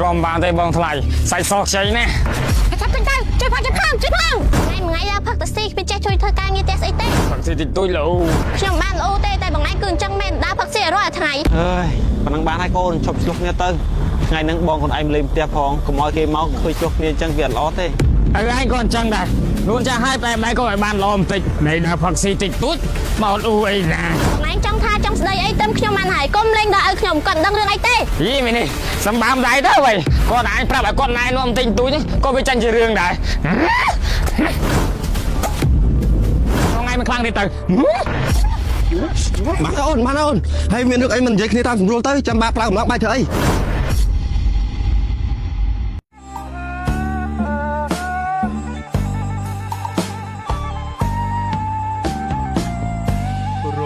ទ្រាំបានទេបងថ្លៃសាច់សខ្ចីណាស់ ឆាប់ចេញទៅជួយផងជួយផងជួយផងថ្ងៃមួយថ្ងៃផឹកតាស៊ីគ្មានចេះជួយធ្វើការងារផ្ទះស្អីទេ ផឹកស៊ីតិចតួចលោ ខ្ញុំបានល្អទេតែបងឯងគឺអញ្ចឹងមែនដើរផឹកស៊ីឲ្យរាល់ថ្ងៃ អើយប៉ុណ្ណឹងបានហើយកូនឈប់ឆ្លោះគ្នាទៅថ្ងៃហ្នឹងបងខ្លួនឯងលេងផ្ទះផងកុំឲ្យគេមកឃើញឆ្លោះគ្នាអញ្ចឹងវាអត់ល្អទេ ឪឯងក៏អញ្ចឹងដែរនួនចាស់ហើយបែបម៉ែក៏ឲ្យបានល្អបន្តិចនៃដើរផឹកស៊ីតិចតួចមកអ៊ូអីណា បងឯងចង់ថាចង់ស្ដីអីទៅខ្ញុំបានហើយកុំលេងដល់ឪខ្ញុំគាត់មិនដឹងរឿងអីទេ យីមីនេះសម្បើមដៃទៅវិញគាត់ឯងប្រាប់ឲ្យគាត់ណែនាំបន្តិចតួចក៏វាចាញ់ជារឿងដែរថ្ងៃមិនខ្លាំងទេទៅ បានអូនបានអូនហើយមានរឿងអីមិននិយាយគ្នាតាមស្រួលទៅចាំបាក់ប្រើកម្លាំងបាយធ្វើអី រ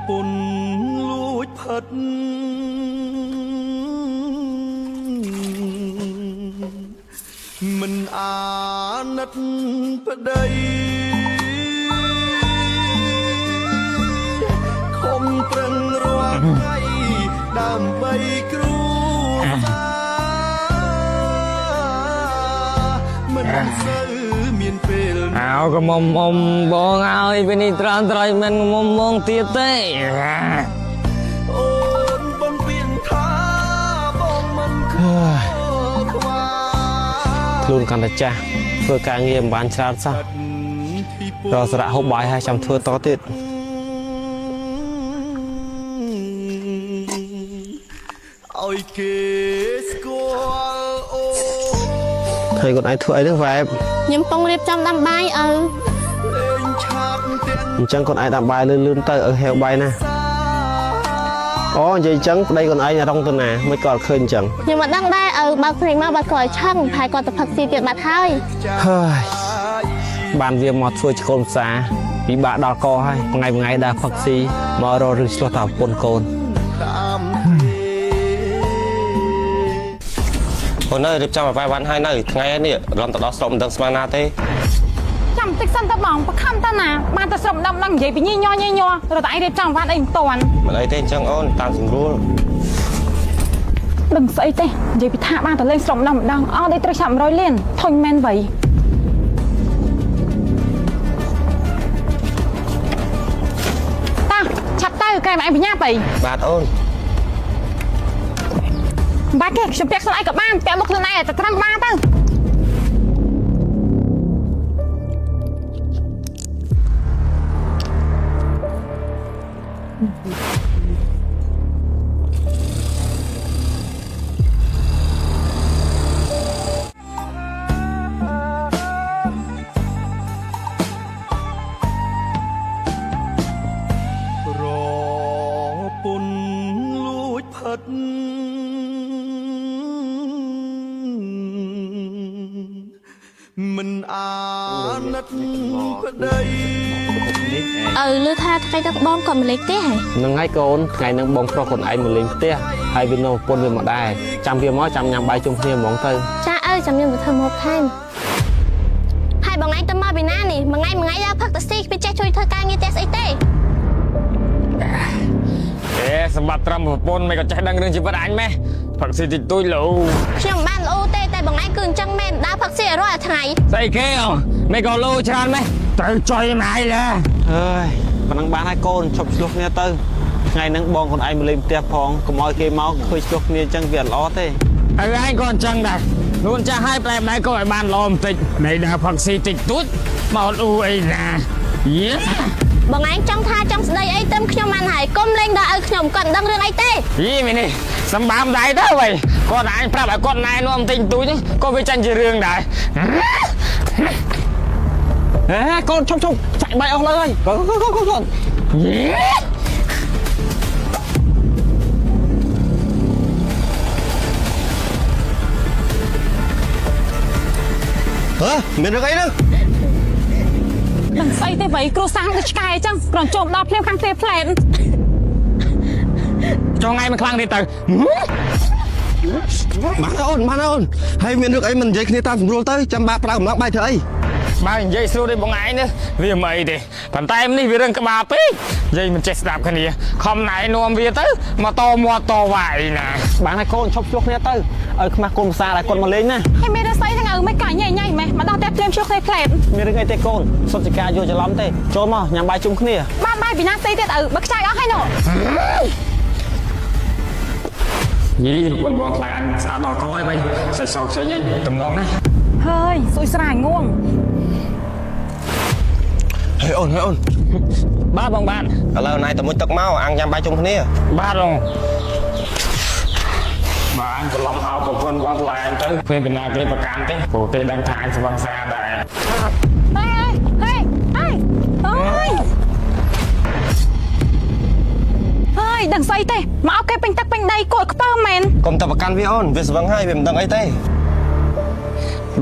ពុនលួចផិតមិនអាណិតប្តីខំប្រឹងរាល់ថ្ងៃដើម្បីគ្រួសារមិនសូវមានពេល អោកមុំអ៊ំបងឲ្យពេលនេះត្រង់ត្រៃមិនមុំបងទៀតទេ អូនបំពេញថាបងមិនខកខ្វល់ ខ្លួនកាន់តែចាស់ធ្វើការងារមិនបានច្រើនសោះរកសារៈហូបបាយហើយចាំធ្វើតទៀត ឲ្យគេស្គាល់អូន ឃើញខ្លួនឯងធ្វើអីហ្នឹងវ៉ែប ខ្ញុំពងរៀបចំដាំបាយឪ លេងឆាប់ទាំង អញ្ចឹងខ្លួនឯងដាំបាយលឿនលឿនទៅឲ្យហេវបាយណា សា អូនិយាយអញ្ចឹងប្តីខ្លួនឯងរងទៅណាមិនក៏អត់ឃើញអញ្ចឹង ខ្ញុំមិនដឹងដែរឪបើកភ្នែកមកបើក៏ឲ្យឆឹងប្រហែលគាត់ទៅផឹកស៊ីទៀតបាត់ហើយ ហើយបានវាមកធ្វើជាកូនផ្សារពិបាកដល់កហើយថ្ងៃមួយថ្ងៃដើរផឹកស៊ីមករករឿងឆ្លោះតាប្រពន្ធកូន តាម អូនអើយរៀបចំឲ្យបាយបានហើយនៅថ្ងៃនេះរំទៅដល់ស្រុកមិនដឹងស្មានណាទេ ចាំតិចសិនទៅបងបខំទៅណាបានតែស្រុកម្ដងម្ដងនិយាយពីញីញ័រញីញ័ររត់តែឯងរៀបចំវ៉ាន់អីមិនតាន់ មិនអីទេអញ្ចឹងអូនតាមស្រួល ដឹងស្អីទេនិយាយពីថាបានតែលេងស្រុកម្ដងម្ដងអស់ដូចត្រូវឆាប់100លានធុញមែនវៃតាឆាប់ទៅកែមកឯងបញ្ញាប់អី បាទអូន មិនបាច់ទេខ្ញុំពាក់ខ្លួនឯងក៏បានពាក់មកខ្លួនឯងតែត្រឹមបានទៅ រពុនលួចផិតមិនអាណិតប្តី ឪឮថាថ្ងៃទឹកបងគាត់មកលេងផ្ទះហ៎ ហ្នឹងហើយកូនថ្ងៃហ្នឹងបងប្រុសខ្លួនឯងមកលេងផ្ទះហើយវានៅប្រពន្ធវាមកដែរចាំវាមកចាំញ៉ាំបាយជុំគ្នាហ្មងទៅ ចាឪចាំខ្ញុំទៅធ្វើម្ហូបថែមហើយបងឯងទៅមកពីណានេះមួយថ្ងៃមួយថ្ងៃដើរផឹកតាស៊ីគ្មានចេះជួយធ្វើការងារផ្ទះស្អីទេ អេសម្បត្តិត្រឹមប្រពន្ធមិនក៏ចេះដឹងរឿងជីវិតអញម៉េះផឹកស៊ីតិចតួចលោ ខ្ញុំមិនបានល្អទេតែបងឯងគឺអញ្ចឹងមែនដើរផឹកស៊ីឲ្យរាល់ថ្ងៃ ស្អីគេអូមិនក៏លោច្រើនម៉េះត្រូវចុយម៉ៃឡា អើយប៉ុណ្ណឹងបានហើយកូនឈប់ឆ្លោះគ្នាទៅថ្ងៃហ្នឹងបងខ្លួនឯងមកលេងផ្ទះផងកុំឲ្យគេមកឃើញឆ្លោះគ្នាអញ្ចឹងវាអត់ល្អទេ ឪឯងក៏អញ្ចឹងដែរនួនចាស់ហើយបែបម៉ែក៏ឲ្យបានល្អបន្តិចនៃដើរផឹកស៊ីតិចតួចមកអ៊ូអីណាយេ បងឯងចង់ថាចង់ស្ដីអីទៅខ្ញុំបានហើយកុំលេងដល់ឪខ្ញុំគាត់មិនដឹងរឿងអីទេ យីមីនេះសម្បើមដៃទៅវិញគាត់ឯងប្រាប់ឲ្យគាត់ណែនាំបន្តិចតួចក៏វាចាញ់ជារឿងដែរ ហេកូនឈប់ឈប់ចាក់បាយអស់លើហើយកូនកូនកូនកូន យេ ហ៎មានរឿងអីហ្នឹង ដឹងស្អីទេវៃគ្រួសារដូចឆ្កែអញ្ចឹងគ្រាន់ចូលមកដល់ភ្លាមខាងទេផ្លែន ចងថ្ងៃមិនខ្លាំងទេទៅ បានអូនបានអូនហើយមានរឿងអីមិននិយាយគ្នាតាមស្រួលទៅចាំបាក់ប្រើកម្លាំងបាយធ្វើអី បើនិយាយស្រួលដូចបងឯងនេះវាមិនអីទេប៉ុន្តែនេះវារឿងក្បាលពេកនិយាយមិនចេះស្ដាប់គ្នាខំណែនាំវាទៅមកតមាត់តវាយណា បានហើយកូនឈប់ជួសគ្នាទៅឲ្យខ្មាស់កូនភាសាដែលគាត់មកលេងណា ហើយមានរឿងស្អីហ្នឹងឪមិនកាញ៉ៃញ៉ៃម៉េះមកដល់តែភ្លាមជួសគ្នាផ្លែត មានរឿងអីទេកូនសុទ្ធជាការយល់ច្រឡំទេចូលមកញ៉ាំបាយជុំគ្នា បានបាយពីណាស្អីទៀតឪបើខ្ចាយអស់ហើយនោះ យីបងបងខ្លាចអញស្អាតដល់កអីបីសាច់សខ្ចីតំណងណា ហើយស៊ុយស្រាងួង ហេអូនហេអូន បាទបងបាទ ឥឡូវណៃទៅមួយទឹកមកអាំងញ៉ាំបាយជុំគ្នា បាទបងបាទអញច្រឡំអោប្រពន្ធបងខ្លាចអញទៅពេលពីណាគេប្រកាន់ទេព្រោះគេដឹងថាអញស្វឹងសាដែរ ហេហេហេអើយហើយដឹងស្អីទេមកអោបគេពេញទឹកពេញដីគួរខ្ពើមមែនក ុំតែប្រកាន់វាអូនវាស្វឹងហើយវាមិនដឹងអីទេ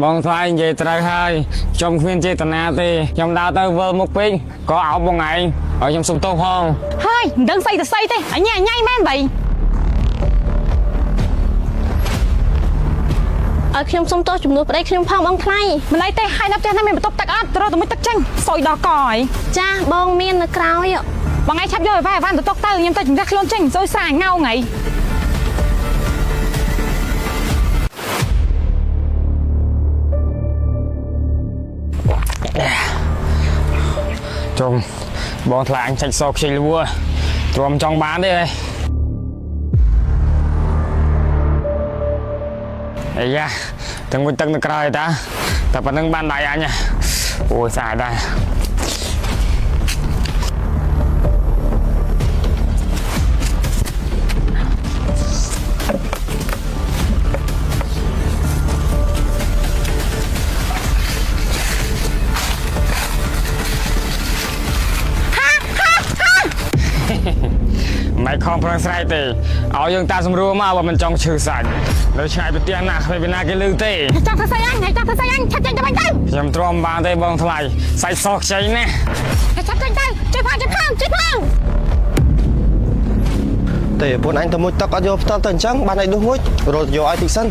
បងថ្លៃនិយាយត្រូវហើយខ្ញុំគ្មានចេតនាទេខ្ញុំដើរទៅវិលមុខពេកក៏អោបបងឯងឲ្យខ្ញុំសុំទោសផង ហើយមិនដឹងស្អីទៅស្អីទេអញញ៉ៃញ៉ៃមែនបី ឲ្យខ្ញុំសុំទោសជំនួសប្តីខ្ញុំផងបងថ្លៃ មិនអីទេហើយនៅផ្ទះហ្នឹងមានបន្ទប់ទឹកអត់ត្រូវតែមួយទឹកចេញសុយដល់កហើយ ចាបងមាននៅក្រោយ បងឯងឆាប់យកឲ្យវ៉ែវ៉ាន់ទៅទុកទៅខ្ញុំទៅជំរះខ្លួនចេញសុយស្រាងៅថ្ងៃ ជុំបងថ្លៃអញឆាច់សខ្ចីលួទ្រាំចង់បានទេអីអាយ៉ាទាំងមួយទឹកនៅក្រោយតាតែប៉ុណ្្នឹងបានដៃអញអូយស្អាតដែរមិនខំប្រឹងស្រែកទេឲ្យយើងតាសម្រួលមកបើមិនចង់ឈឺសាច់នៅឆ្ងាយពីផ្ទះណាស់គ្មានពីណាគេលឺទេ ចង់ធ្វើស្អីអញចង់ធ្វើស្អីអញឆាប់ចេញទៅវិញទៅ ខ្ញុំទ្រាំបានទេបងថ្លៃសាច់សខ្ចីណាស់ ឆាប់ចេញទៅជួយផងជួយផងជួយផង ទេប្រពន្ធអញទៅមួយទឹកអត់យកផ្ទាល់ទៅអញ្ចឹងបានឲ្យដួសមួយរត់យកឲ្យតិចសិន